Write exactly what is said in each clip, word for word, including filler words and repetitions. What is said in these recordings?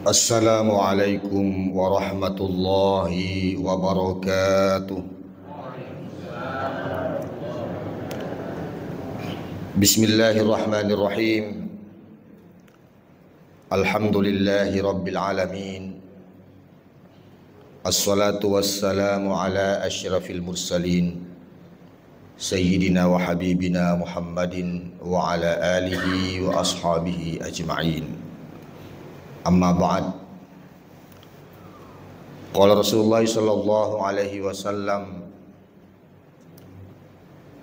Assalamualaikum warahmatullahi wabarakatuh. Bismillahirrahmanirrahim. Alhamdulillahi rabbil alamin. Assalatu wassalamu ala asyrafil mursalin, Sayyidina wa habibina Muhammadin wa ala alihi wa ashabihi ajma'in. Amma ba'd. Qala Rasulullah sallallahu alaihi wasallam,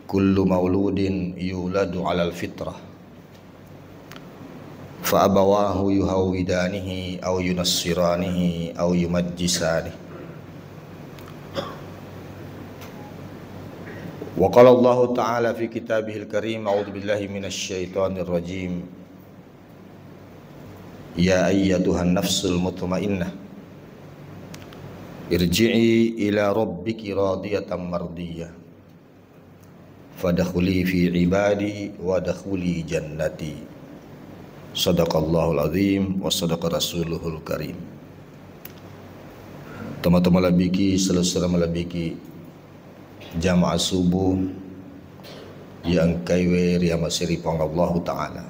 "Kullu mauludin yuladu alal fitrah, fa abawahu yuhawwidanihi aw yunassiranihi aw yumajjisanihi." Wa qala Allahu ta'ala fi kitabihil karim, a'udzu billahi minasy syaithanir rajim. "Ya ayyatuhan nafsul mutmainnah, irji'i ila rabbiki radiyatan mardiyah, fadkhuli fi ibadi wadkhuli jannati." Sadaqallahul azim wa sadaqa rasuluhul karim. Tama-tama labbiki, selessureng malabbiki jamaah subuh iya engkaiwe riamaseri Puang Allahu Ta'ala.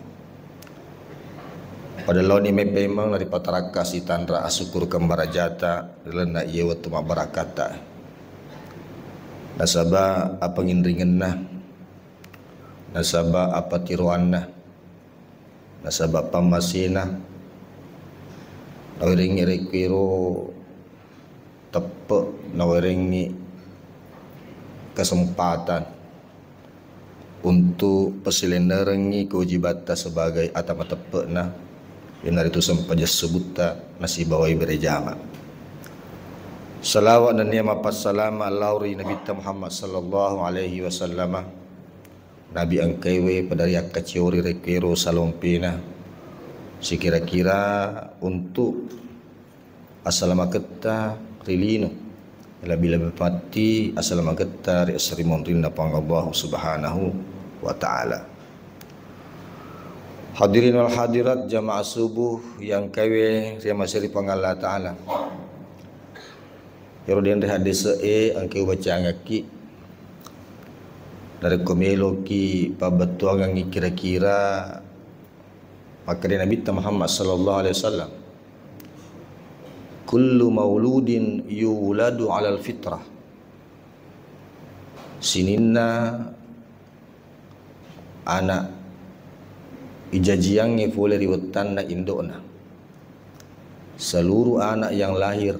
Pada laoni mepemeng naripatarakka sitanra asukkurukeng barajata ri lalenna iye wettu mabbarakatta. Nasaba apanginringenna, nasaba apatiroanna, nasaba pammasena, nawerengngi rekkuero teppe, nawerengngi kesempatan untuk pasilennerengngi kewajibatta sebagai ata mateppe'na, iyanaritu sempajang subutta nasibawai berejama. Salawat nennia mappassalama lao ri Nabitta Muhammad sallallahu alaihi wasallama, Nabi engkaiwe pada riakkaciori rekkuero salompena, sikira-kira untuk asalamaketta ri lino, lebbi-lebbi patti asalamaketta ri esso ri monrinna Puang Allahu Subhanahu wa Ta'ala. Hadirin wal hadirat, jamaah subuh yang kaiwe riamaseri Puang Allah Ta'ala. Ero denre haddese'e engka ubacangakki, narekko meloki pabbettuangangngi kira-kira makkeda Nabitta Muhammad sallallahu alaihi wasallam, "Kullu mauludin yuladu alal fitrah." Sininna anak ijajiangnge pole ri wettanna indo'na. Seluruh anak yang lahir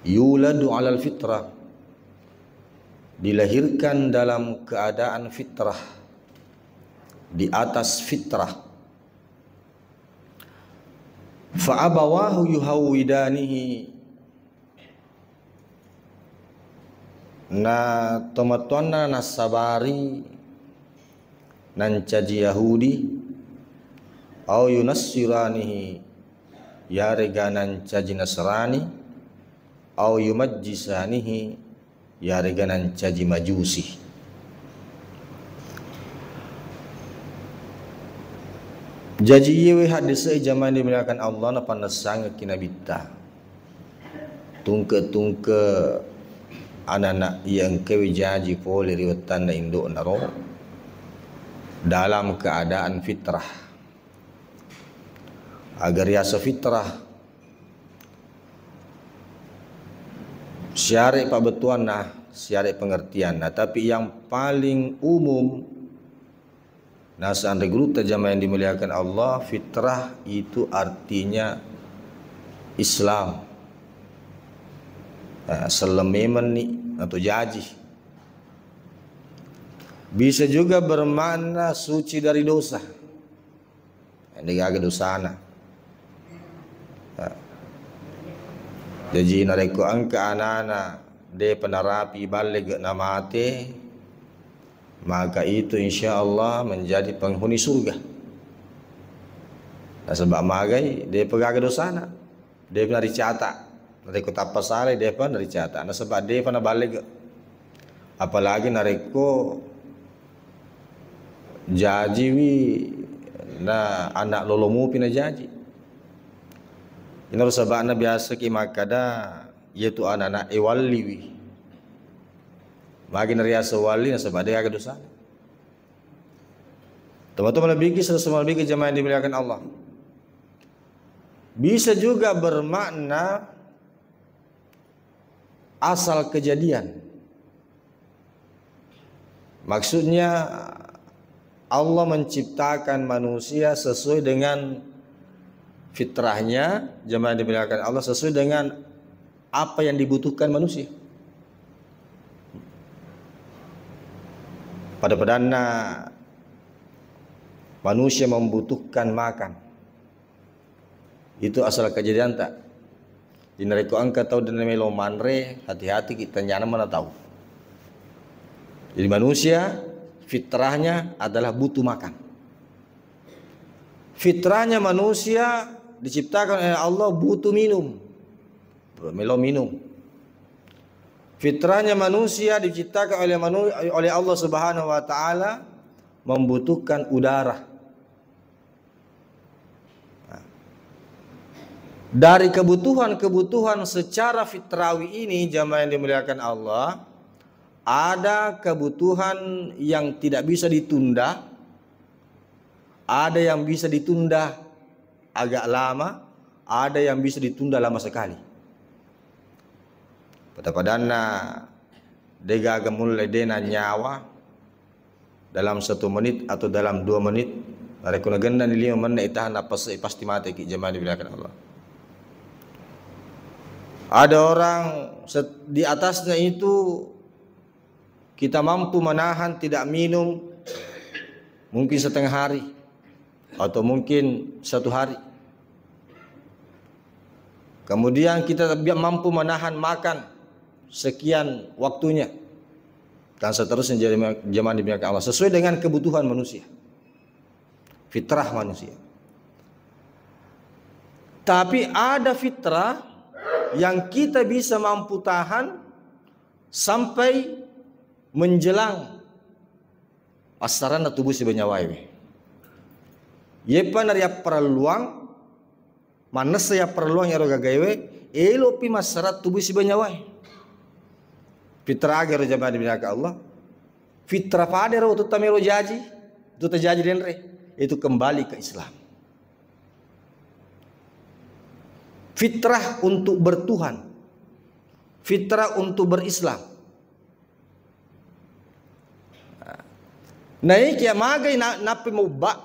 yuladu alal fitrah, dilahirkan dalam keadaan fitrah, di atas fitrah. Fa abawahu yuhawwidanihi, na tomatoanna nassabari nancaji Yahudi, au yunassiranihi, yarega nancaji Nasrani, au yumajjisanihi, yarega nancaji Majusi. Jaji, iyewe haddese'e jamaah dimuliakan Allah, napannessangekki Nabitta. Tungke-tungke anana iya engkawe jaji pole ri wettanna indo'naro dalam keadaan fitrah. Aga riaseng fitrah, siare pabbettuanna, siare pengertianna, tapi yang paling umum naseng anre gurutta jamaah yang dimuliakan Allah, fitrah itu artinya Islam. Nah, selleng memenni atau jaji. Bisa juga bermakna suci dari dosa. Degaga dosana. Nah. Jaji, narekko engka anana depa narapi ballegge namate, maka itu insya Allah menjadi penghuni surga. Nasaba magai, depa gaga dosana, depa naricata. Narekko tappa salai, depa naricata. Nasaba depa naballegge. Apalagi narekko jajiwi na anak lolo mupi najaji. Inaro saba'na biasa ki makkada, iyatu anana e walliwi. Magi nariaseng walli nasaba de gaga dosana. Teman-teman lebih ki, sesama lebih ki jamaah yang dimuliakan Allah. Bisa juga bermakna asal kejadian. Maksudnya, Allah menciptakan manusia sesuai dengan fitrahnya, jamaah yang dimuliakan Allah, sesuai dengan apa yang dibutuhkan manusia. Pada-padanna manusia membutuhkan makan. Itu asal kejadian tak? Jadi narekko engka tau de namelo manre, hati-hati kita nyana mana tahu. Jadi manusia fitrahnya adalah butuh makan. Fitrahnya manusia diciptakan oleh Allah butuh minum. Melo minum. Fitrahnya manusia diciptakan oleh manu-, oleh Allah Subhanahu wa Ta'ala membutuhkan udara. Nah, dari kebutuhan-kebutuhan secara fitrawi ini, jamaah yang dimuliakan Allah, ada kebutuhan yang tidak bisa ditunda, ada yang bisa ditunda agak lama, ada yang bisa ditunda lama sekali. Pada-padanna degaga mulle dena nyawa dalam satu menit atau dalam dua menit. Narekko nagennani lima menit itahan napas, pasti mati ki, jamaah dimuliakan Allah. Ada orang set-, di atasnya itu kita mampu menahan tidak minum mungkin setengah hari atau mungkin satu hari. Kemudian kita bi-, mampu menahan makan sekian waktunya dan seterusnya, jadi jamaah dimuliakan Allah, sesuai dengan kebutuhan manusia, fitrah manusia. Tapi ada fitrah yang kita bisa mampu tahan sampai menjelang passaranna tubuh sibawa nyawae. Yepa nariapparelluang, mannessa yapparelluang iyaro gagaewe, elopi massara tubuh sibawa nyawae. Fitrah aga ero, jamaah dimuliakan Allah? Fitrah pada ero wettu tamelo jaji, wettu tajaji denre, itu kembali ke Islam. Fitrah untuk bertuhan, fitrah untuk berislam. Naiki ya magai na-, nappi mubba.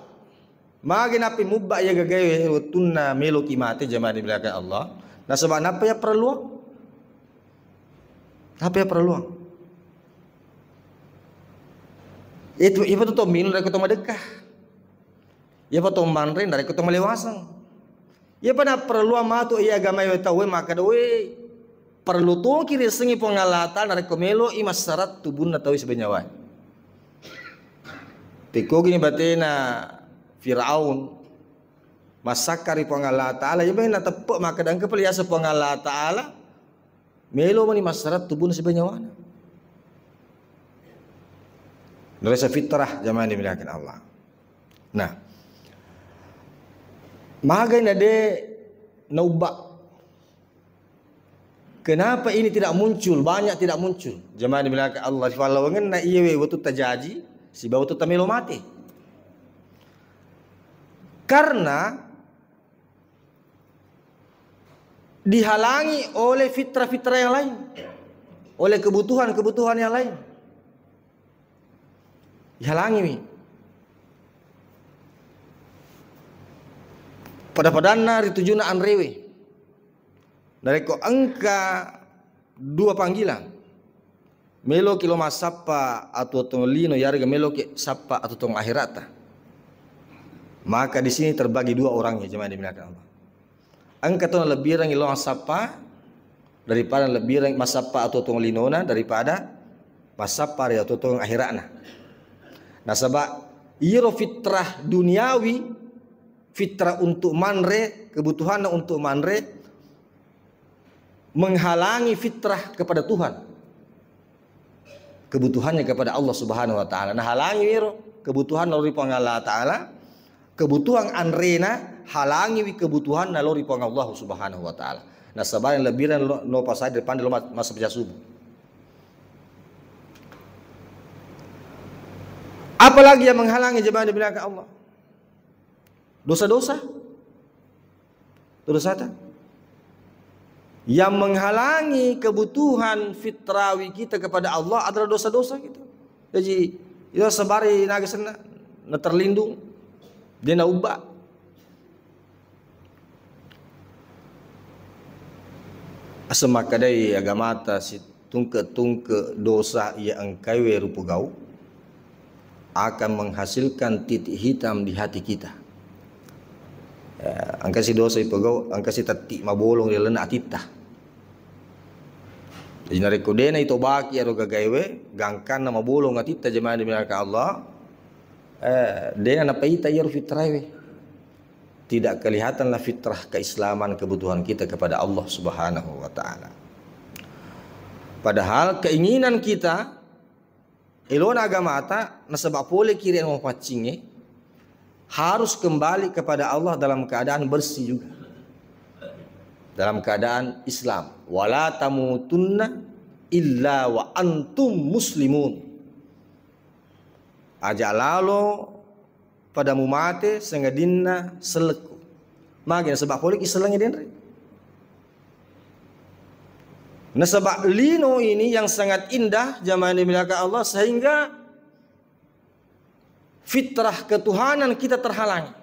Magai nappi mubba ya gagae wettunna meloki mate, jamaah dimuliakan Allah. Nasaba nappa ya perluang. Nappa ya perluang. Itu, itu tuh minum dari kota Madekah. Iyapa to manre narekko to malewaseng. Iyapa napparelluang matu iya agamae tauwe makkeda, we, parellu toki riasengngi Puang Allah Ta'ala narekko melo'i massara tubunna tauwe sibawa nyawae. Tekkogini batena Firaun massakka ri Puang Allah Ta'ala, iya bang nateppe makkeda engka pale yaseng Puang Allah Ta'ala, melo mani massara tubunna sibawa nyawana. Naresa fitrah, jamaah dimuliakan Allah. Nah, magai na de naubba. Kenapa ini tidak muncul, banyak tidak muncul? Jamaah dimuliakan Allah, sifallawangenna iyewe wettu tajaji sibawa wettu tamelo mate. Karena dihalangi oleh fitrah-fitrah yang lain, oleh kebutuhan-kebutuhan yang lain. Dihalangiwi. Pada-padanna ri tujunna anrewe. Narekko engka dua panggilan, meloki lo massappa atuwong lino, yarega meloki sappa atuwong akhirata, maka di sini terbagi dua orangnya, jemaah dimuliakan Allah. Engka to nalebbirengngi lo massappa daripada nalebbirengngi massappa atuwong linona daripada massappa ri atuwong akhirana. Nasaba iyaro fitrah duniawi, fitrah untuk manre, kebutuhanna untuk manre, menghalangi fitrah kepada Tuhan, kebutuhannya kepada Allah Subhanahu wa Ta'ala. Nahalangi wero kebutuhan ri Puang Allah Ta'ala, kebutuhan anrena halangiwi kebutuhanna lao ri Puang Allah Subhanahu wa Ta'ala. Nasaba yang lebih lo, lo pasai depan lo mas-, masa baca subuh. Apalagi yang menghalangi, jemaah dimuliakan Allah? Dosa-dosa. Dosa-dosa. Yang menghalangi kebutuhan fitrawi kita kepada Allah adalah dosa-dosa kita. Jadi, itu sabari naga senna, na terlindung, dia na ubah. Asa makkedai agamata si tungke-tungke dosa iya engkaiwe rupogau akan menghasilkan titik hitam di hati kita. Ya, engkasi dosa ipogau, engkasi tetti mabolong ri lalenna atitta. Jadi narekko dena itobaki ero gagaewe, gangkanna mabolong atitta, jemaah dimuliakan Allah, eh, dena napaita iyaro fitraewe. Tidak kelihatanlah fitrah keislaman, kebutuhan kita kepada Allah Subhanahu wa Ta'ala. Padahal keinginan kita, elona agamata, nasaba pole kiri mapaccinge, harus kembali kepada Allah dalam keadaan bersih juga. Dalam keadaan Islam. Wala tamutunna illa wa antum muslimun. Aja lalo pada mumate sangadinna sellekku. Magi nasaba poleki sellengnge denre. Nasaba lino ini yang sangat indah, jamaah yang dimuliakan Allah, sehingga fitrah ketuhanan kita terhalangi.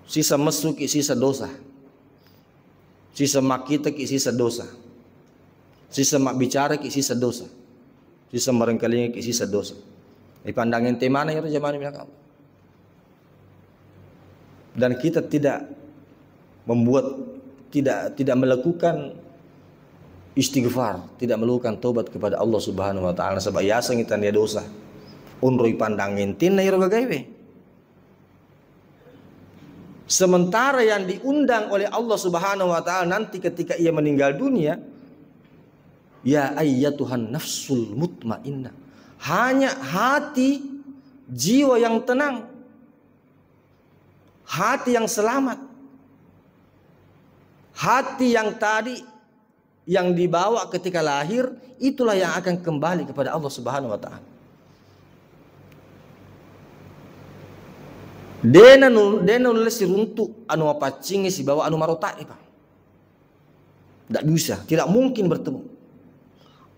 Sisa messuki, sisa dosa. Sisa makkitaki, sisa dosa. Sisa mabbicaraki, sisa dosa. Sisa marengkalingaki, sisa dosa. Ipandang ente mana iyaro, jamaah yang dimuliakan Allah. Dan kita tidak membuat, tidak, tidak melakukan istighfar, tidak melakukan tobat kepada Allah Subhanahu wa Ta'ala, nasaba yasengngi tania dosa. Onroi pandang entenna iyaro gagaewe. Sementara yang diundang oleh Allah Subhanahu wa Ta'ala nanti ketika ia meninggal dunia, ya ayyatuhan nafsul mutmainnah, hanya hati, jiwa yang tenang, hati yang selamat, hati yang tadi yang dibawa ketika lahir, itulah yang akan kembali kepada Allah Subhanahu wa Ta'ala. Dena nu-, dena nulle siruntu anu mapaccingi sibawa anu marota'i, Pak. Tidak bisa, tidak mungkin bertemu.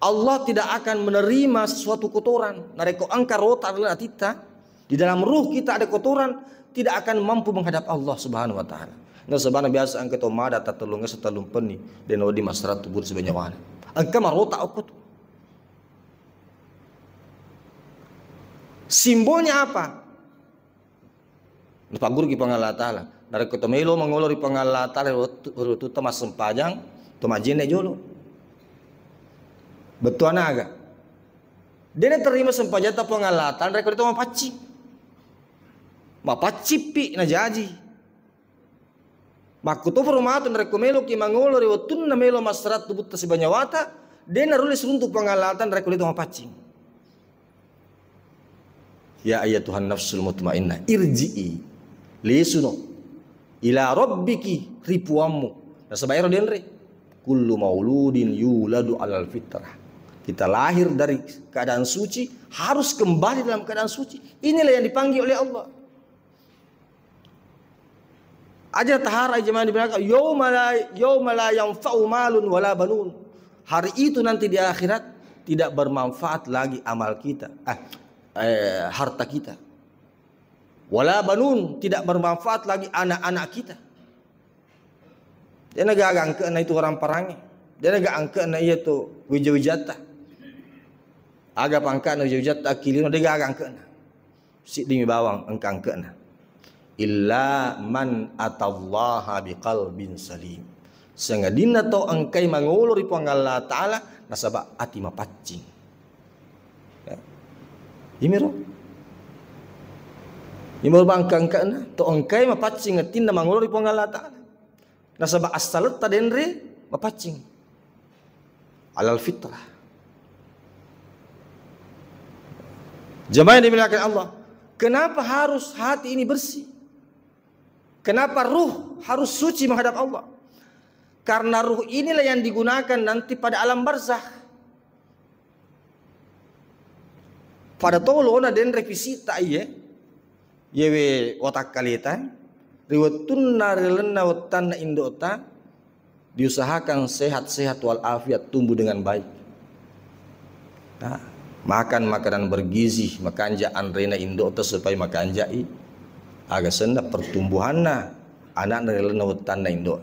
Allah tidak akan menerima sesuatu kotoran. Narekko engka rota adalah atitta, di dalam ruh kita ada kotoran, tidak akan mampu menghadap Allah Subhanahu wa Ta'ala. Nasabana biasa engka to mada tatellung asa tellung penni, dena wedding massaratu buta sibawa nyawana. Engka marota okko tu. Simbolnya apa? Napagguruki Puang Allah Ta'ala. Narekko to melo mangolo ri Puang Allah Ta'ala, wettu, wettutta massempajang, to majjenne jolo. Bettuanna aga? Dena terima sempajatta Puang Allah Ta'ala, narekko to mapaccing. Mapaccippi najaji. Makkutoparo matu narekko meloki mangolo ri wettunna melo massaratu buta sibawa nyawata, dena rulle siruntu Puang Allah Ta'ala, narekko to mapaccing. Ya ayyatuhan nafsul mutmainnah, irji'i, lesuno, ila rabbiki, ri puammu. Nasaba ero denre, kullu mauludin yuladu alal fitrah. Kita lahir dari keadaan suci, harus kembali dalam keadaan suci. Inilah yang dipanggil oleh Allah. Aja tahara, jemaah dimuliakan, yauma la, yauma la yanfa'u malun wala banun. Hari itu nanti di akhirat tidak bermanfaat lagi amal kita, eh, eh, harta kita. Wala banun, tidak bermanfaat lagi anak-anak kita. Dena gaga angke'na itu orang parange. Dena gaga angke'na iya tu wija-wijatta. Aga pangkana wija-wijatta akilino, dega gaga angke'na. Siddimi bawang engka-engke'na. Illa man atallaha biqalbin salim. Sangadinna to engkai mangolo ri Puang Allah Ta'ala nasaba ati mapaccing. Ya. Imiro. Imiro bangka engka-engka'na to engkai mapaccing atinna mangolo ri Puang Allah Ta'ala. Nasaba assaletta denre mapaccing. Alal fitrah. Jamaah yang dimuliakan Allah, kenapa harus hati ini bersih? Kenapa ruh harus suci menghadap Allah? Karena ruh inilah yang digunakan nanti pada alam barzakh. Pada tolona denre fisita iye, yewe watakkaleta, ri wettunna ri lalenna wettanna indo'ta, diusahakan sehat-sehat walafiat, tumbuh dengan baik. Nah, makan makanan bergizi, makanja anrena indo'ta supaya makanjai aga senna pertumbuhanna anakna ri lalenna wettanna indo.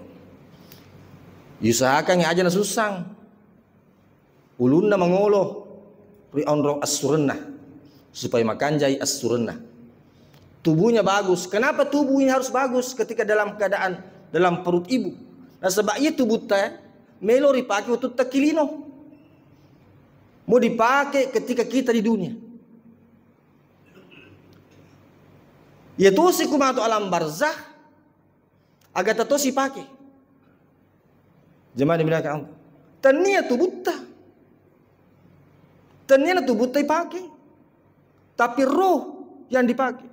Diusahakan aja nasussang. Ulunna mangolo ri onrong assurenna supaya makanjai assurenna. Tubuhnya bagus. Kenapa tubuh ini harus bagus ketika dalam keadaan dalam perut ibu? Nasaba iya tubutta melo ripake wettu takkilino. Mau dipakai ketika kita di dunia. Iya tosi ku matu alam barzakh, aga tato sipake. Jemaah dimuliakan Allah. Tania tubutta. Tania na tubutta ipake. Tapi roh yang dipakai.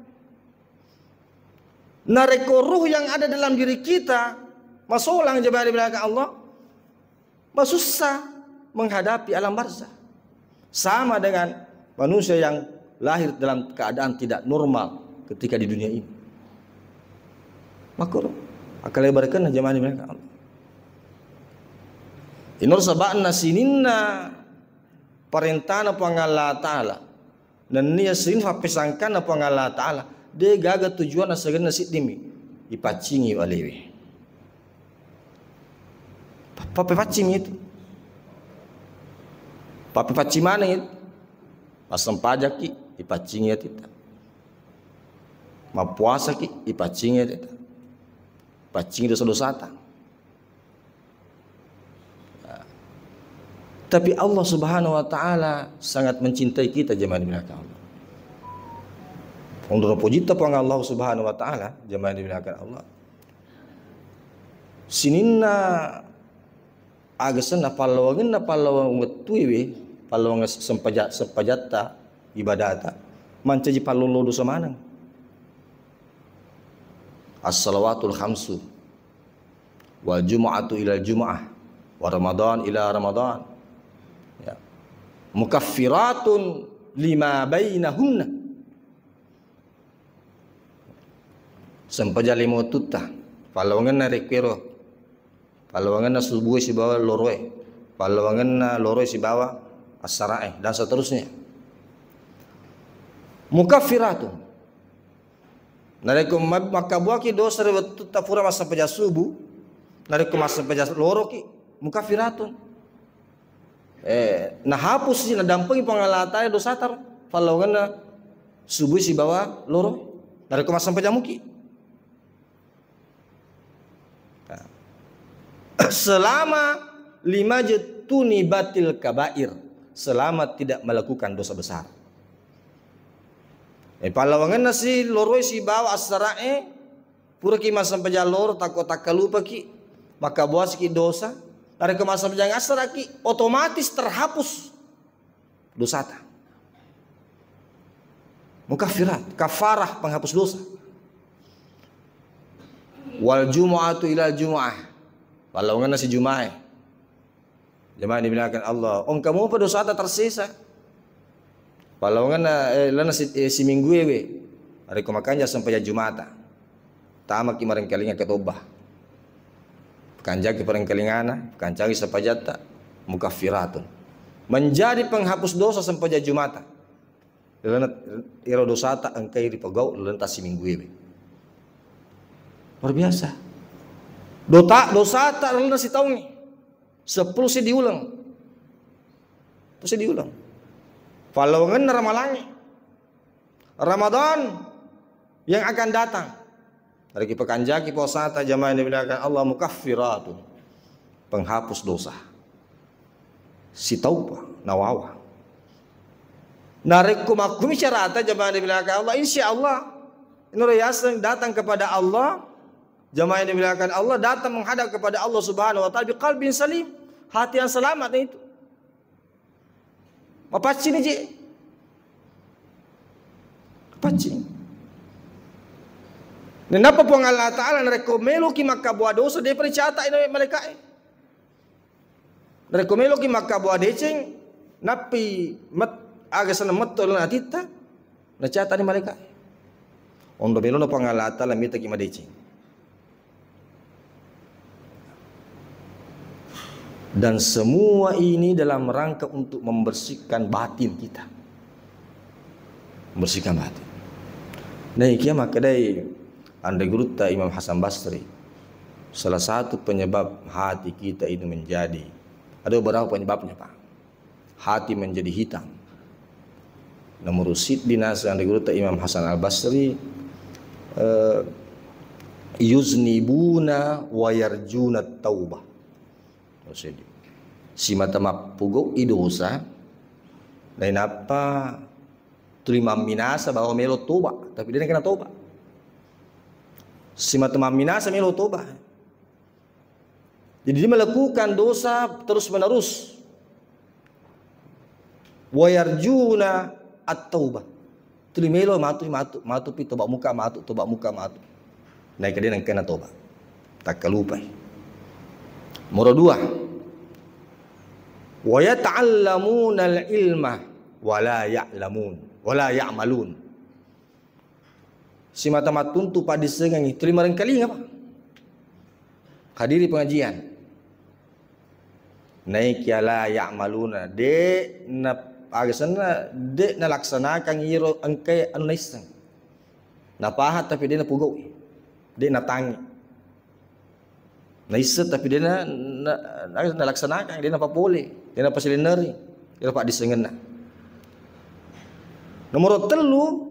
Narekko roh yang ada dalam diri kita masolang, jemaah dimuliakan Allah, masussa menghadapi alam barzakh. Sama dengan manusia yang lahir dalam keadaan tidak normal ketika di dunia ini. Makro akal barakenna jamaah dimuliakan Allah. Inur sabakna sininna parentana Puang Allah Ta'ala. Nennia sining fappesangkanna Puang Allah Ta'ala, de gaga tujuanna sagenna siddimi, ipaccingi alewe. Pappepaccing itu. Pappepaccing maneng itu. Massempajaki, ipaccingi atitta. Mappuasaki, ipaccingi atitta. Paccingi dosa-dosata. Tapi Allah Subhanahu wa Ta'ala sangat mencintai kita, jemaah dimuliakan Allah. Untuk pujitta Puang Allah Subhanahu wa Ta'ala, jemaah dimuliakan Allah. Sininna agasenna pallawangenna pallawang wettuewe, pallawang sempaja-, sempajatta, ibadata, mancaji pallolo dosa maneng. As-salawatul khamsu. Wal jumu'atu ilal jumu'ah, wa Ramadan ila Ramadan. Ya. Mukaffiratun lima bainahunna. Sempajang lima wettutta. Pallawangenna rekkuero. Pallawangenna subuh sibawa loroe. Pallawangenna loroe sibawa assarae. Dan seterusnya. Mukaffiratun. Narekko ma-, makkabuaki dosa ri wettutta pura massempajang subuh, narekko massempajang loroki, mukaffiratun. Eh, nahapussi, nadampengi Puang Allah Ta'ala dosata ro, pallawangenna subuh sibawa loro. Narekko massempajang muki. Nah. Selama lima jetuni batil kabair, selama tidak melakukan dosa besar. Eh, pallawangenna si loroi sibawa assara'e, puraki massempajang loro, takko takkalupaki, makkabuasiki dosa, narekko massempajang assaraki, otomatis terhapus dosata. Mukaffirat, kafarah, penghapus dosa. Wal jumu'atu ilal jumu'ah. Pallawangenna si jumae. Jamaah dimuliakan Allah, engka mopa dosata tersesa. Pallawangenna, eh, lana si, eh, simingguewe. Narekko makanja sempajang Jumata. Tamaki marengkalinga ketobba. Kanjaki parengkalingana, kanjaki sempajatta, mukaffiratun. Menjadi penghapus dosa sempajang Jumata. Lalenna ero dosata engkai ripegau lalenna tassimingguewe. Luar biasa. Dota-, dosata lalenna sitaungnge. Seppulo seddi uleng. Seddi uleng. Pallawangenna ramalangnge. Ramadan yang akan datang. Narekko pakanjaki puasata jamaah yang dimuliakan Allah, mukaffiratun. Penghapus dosa. Sitaupa nawawa. Narekko makkumi carata jamaah yang dimuliakan Allah, insya Allah, inura yaseng datang kepada Allah, jamaah yang dimuliakan Allah, datang menghadap kepada Allah Subhanahu wa Ta'ala biqalbin salim, hati yang selamat itu. Mapaccini je. Paccing. Nenappa Puang Allah Ta'ala narekko meloki makkabua dosa, depa ricata ina malaika'e. Narekko meloki makkabua deceng, nappi met-, aga senna metto lalenna atitta, nacatani malaika'e. Onro melona Puang Allah Ta'ala mitaki madeceng. Dan semua ini dalam rangka untuk membersihkan batin kita. Membersihkan batin. Nah, ikia makkedai anre gurutta Imam Hasan Basri, salah satu penyebab hati kita ini menjadi, ada beberapa penyebabnya, Pak. Hati menjadi hitam. Nomor siddi naseng anre gurutta Imam Hasan Al Basri, eh, yuznibuna wa yarjuna taubah. Nomor siddi. Simata mappugau'i dosa, nainappa tuli mamminasa bahwa melo toba, tapi de' nakena toba. Simata mamminasa melo toba. Jadi dia melakukan dosa terus-menerus. Wa yarjuna at-taubah. Tuli melo matu, matu, matu pi toba muka, matu, toba muka, matu. Naika de' nengkana toba. Takkalupai. Nomor dua. Wa yata'allamuna al-ilma wa la ya'lamun, wa la ya'malun. Simata mattuntu paddissengengngi, tuli marengkalinga, Pak. Hadiri pengajian. Naikia la ya'maluna, de' na, aga senna, de' nalaksanakan iro engkae anu naisseng. Napahang tapi de' napugau'i. De' natangi. Naisseng tapi de' na, na, na, nalaksanakan, de' napapole, de' napasilenneri, ero paddissengenna. Nomor tellu,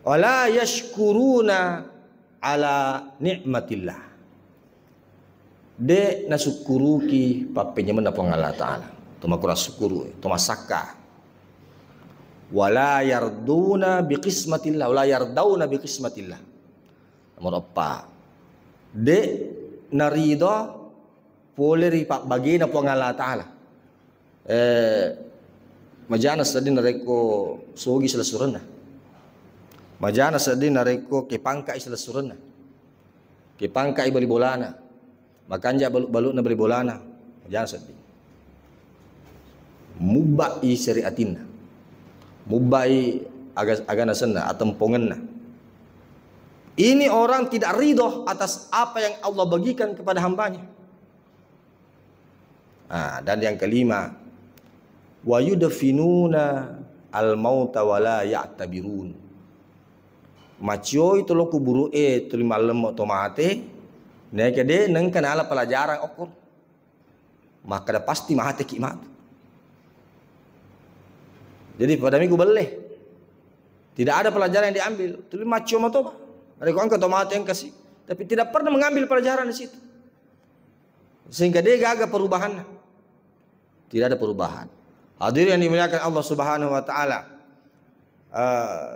wala yashkuruna ala ni'matillah. De' nasukkuruki pappenyamenna Puang Allah Ta'ala. To makurang sukkuru, to masakka. Wala yarduna biqismatillah, wala yardauna biqismatillah. Nomor eppa. De' narido pole ri pabbagena Puang Allah Ta'ala. Eh, majana sedding narekko sogi selessurenna. Majana sedding narekko kepangkai selessurenna. Kepangkai bali bolana. Makanja balu-, baluna bali bolana. Majana sedding. Mubbai syariatinna. Mubbai aga-, agana senna, atempongenna. Ini orang tidak ridho atas apa yang Allah bagikan kepada hambanya. Ah, dan yang kelima, wa yudfinuna al-mauta wa la ya'tabirun. Macioi tolo kuburu'e tuli mallemmo to mate, naeka de' nengka nala pelajaran okko. Makkeda pasti mateki matu. Jadi pada minggu belle. Tidak ada pelajaran yang diambil. Tuli macio mato, Pak. Narekko engka to mate engkasi. Tapi tidak pernah mengambil pelajaran di situ. Sehingga de' gaga perubahanna. Tidak ada perubahan. Hadirin yang dimuliakan Allah Subhanahu wa Ta'ala. Eh,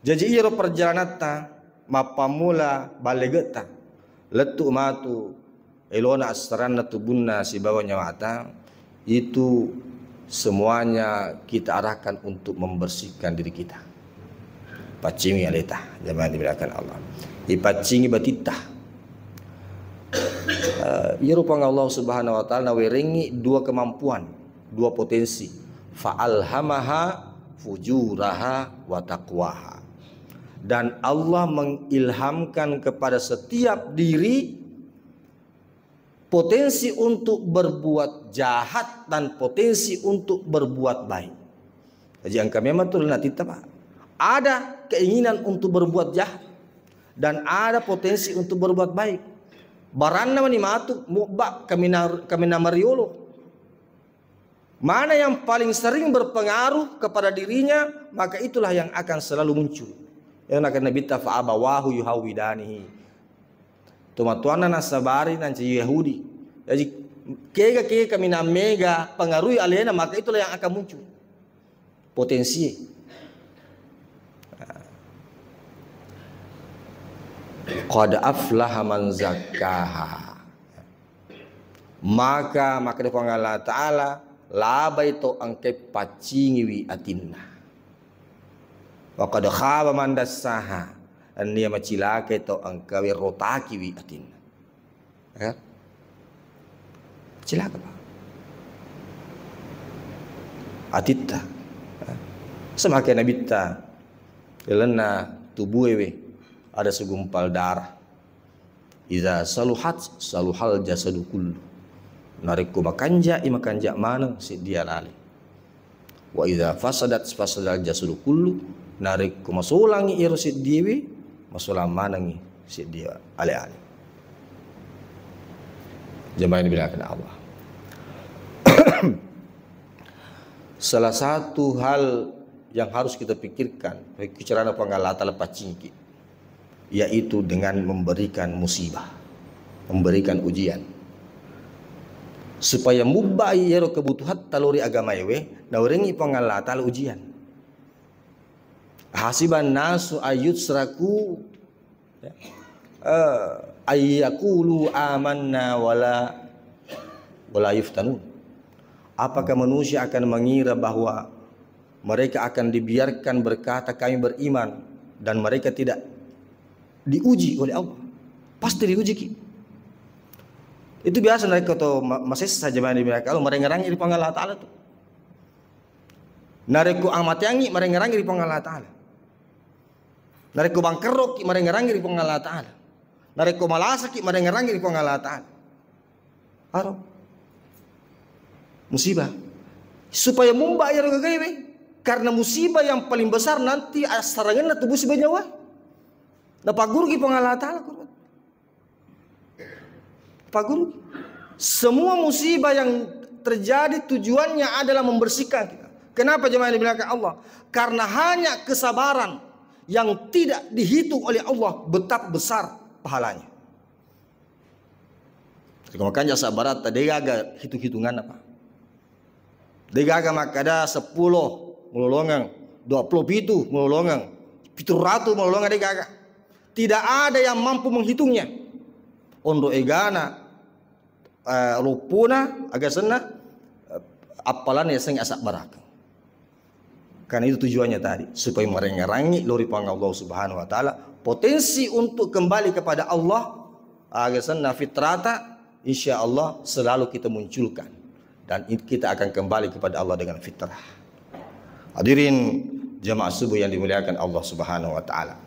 jaji iyaro perjalananta mappammula ballegetta lettu matu elona assaranna tubunna sibawa nyawata, itu semuanya kita arahkan untuk membersihkan diri kita. Paccingi aleta, jamaah dimuliakan Allah. Ipaccingi batitta. Eh, iyaro Puang Allah Subhanahu wa Ta'ala nawerengngi dua kemampuan, dua potensi. Fa alhamaha fujuraha wa taqwaha. Dan Allah mengilhamkan kepada setiap diri potensi untuk berbuat jahat dan potensi untuk berbuat baik. Jadi engka memang tu lena titta, Pak. Ada keinginan untuk berbuat jahat dan ada potensi untuk berbuat baik. Baranna mani matu mubba kamina-, kamina mariolo. Mana yang paling sering berpengaruh kepada dirinya, maka itulah yang akan selalu muncul. Yang nakana Nabitta, fa abawahu yuhawidanihi. Tomatoanna nassabari nancaji Yahudi. Jadi kega-kega kaminang mega pengaruhi alena, maka itulah yang akan muncul. Potensi. Qad aflaha man zakkaha. Maka, maka Puang Allah Ta'ala, labai to engkae paccingiwi atinna. Wa qad khaba man dassaha, nennia macilakai tau engkae rotakiwi atinna. Ya. Cilaka, Pak. Atitta. Ya. Semakai Nabitta, lalenna tubuewe ada segumpal darah. Idza saluhat, saluhal jasadu kullu. Narekko makanja'i, makanja' maneng seddi alale. Wa idza fasadat, fasadal jasadu kullu. Narekko masolangngi ero seddiewe, masolang manengngi seddi ale-ale. Jamaah yang dimuliakan Allah. Salah satu hal yang harus kita pikirkan, bicara Puang Allah Ta'ala paccingiki, yaitu dengan memberikan musibah, memberikan ujian. Supaya mubbai ero kebutuhatta lao ri agamaewe, naurengngi Puang Allah Ta'ala ujian. Hasiban nasu ayyutraku, ya, eh, ayyakulu amanna wala, wala yuftanun. Apakah manusia akan mengira bahwa mereka akan dibiarkan berkata, "Kami beriman," dan mereka tidak diuji oleh Allah? Pasti diuji ki. Itu biasa narekko to ma-, masessa, jamaah yang dimuliakan Allah, marengngerangngi ri Puang Allah Ta'ala tu. Narekko amateangngi, marengngerangngi ri Puang Allah Ta'ala. Narekko bangkerrokki, marengngerangngi ri Puang Allah Ta'ala. Narekko malasaki, marengngerangngi ri Puang Allah Ta'ala. Aro. Musibah. Supaya mumba iyaro gagaewe. Karena musibah yang paling besar nanti assarangenna tu musibah nyawa. Napagguruki Puang Allah Ta'ala, Quran. Paguru, semua musibah yang terjadi tujuannya adalah membersihkan kita. Kenapa, jemaah yang dimuliakan Allah? Karena hanya kesabaran yang tidak dihitung oleh Allah betapa besar pahalanya. Jadi, makanya sabar, tak ada gaga hitung-hitungan apa. Degaga makkada seppulo mulolongeng, dua puluh pitu mulolongeng, pitu ratu mulolongeng, degaga. Tidak ada yang mampu menghitungnya. Onro egana, eh, lopona, agasenna, eh, appalanna yasengnge asabbarakeng. Karena itu tujuannya tadi, supaya marengngerangngi lao ri Puang Allah Subhanahu wa Ta'ala, potensi untuk kembali kepada Allah, agasenna fitrata, insya Allah selalu kita munculkan dan in-, kita akan kembali kepada Allah dengan fitrah. Hadirin jamaah subuh yang dimuliakan Allah Subhanahu wa Ta'ala.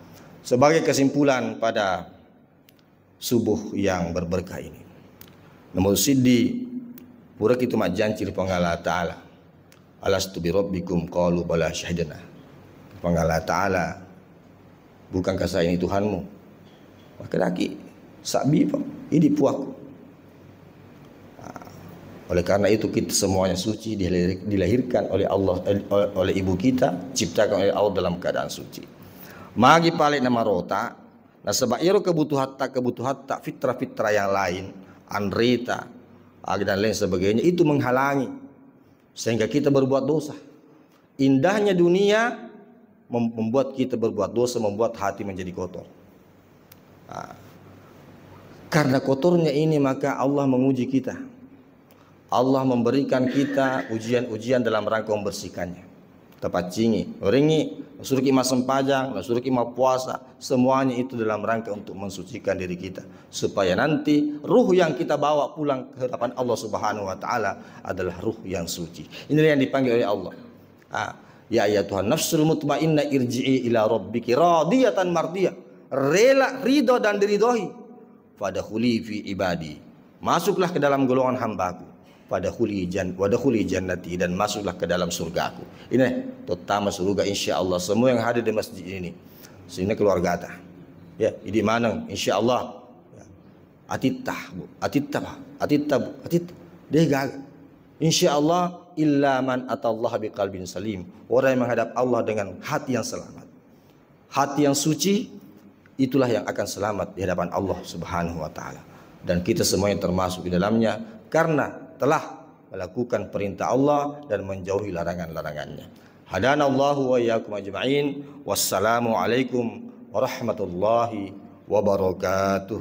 Sebagai kesimpulan pada subuh yang berberkah ini, nomor siddi, puraki tu majjanci ri Puang Allah Ta'ala, "Alastu birabbikum?" Qalu, "Bala, syahidna." Puang Allah Ta'ala, "Bukankah saya ini Tuhanmu?" Makkedaki, "Sabbi, Pak, idi Puakku." Nah, oleh karena itu kita semuanya suci, dilahir-, dilahirkan oleh Allah, eh, oleh ibu kita, ciptakan oleh Allah dalam keadaan suci. Magi pale namarota, nasaba ero kebutuhatta, kebutuhatta, fitrah-fitrah yang lain, anreta, ah, dan lain sebagainya, itu menghalangi sehingga kita berbuat dosa. Indahnya dunia mem-, membuat kita berbuat dosa, membuat hati menjadi kotor. Nah, karena kotornya ini, maka Allah menguji kita. Allah memberikan kita ujian-ujian dalam rangka membersihkannya. Tapaccingi, uringi, nasuruki massempajang, nasuruki mappuasa, semuanya itu dalam rangka untuk mensucikan diri kita. Supaya nanti ruh yang kita bawa pulang ke hadapan Allah Subhanahu wa Ta'ala adalah ruh yang suci. Inilah yang dipanggil oleh Allah. Ah, "Ya ayyatuhan nafsul mutmainnah, irji'i ila rabbiki radiyatan mardiyah." Rela, ridho, dan diridhoi. "Fadkhuli fi ibadi." Masuklah ke dalam golongan hambaku. "Fadkhuli jan-, wadkhuli jannati," dan masuklah ke dalam surgaku. Ini, terutama surga, insya Allah. Semua yang hadir di masjid ini, sini keluargata. Ya, ini maneng, insya Allah. Ya. Atitta, Bu. Atitta, Pak. Atitta, Bu. Atitta. Degaga. Insya Allah, "Illa man atallaha biqalbin salim." Orang yang menghadap Allah dengan hati yang selamat. Hati yang suci, itulah yang akan selamat di hadapan Allah Subhanahu wa Ta'ala. Dan kita semuanya termasuk di dalamnya karena telah melakukan perintah Allah dan menjauhi larangan-larangannya. Hadanallahu wa iyyakum ajma'in. Wassalamualaikum warahmatullahi wabarakatuh.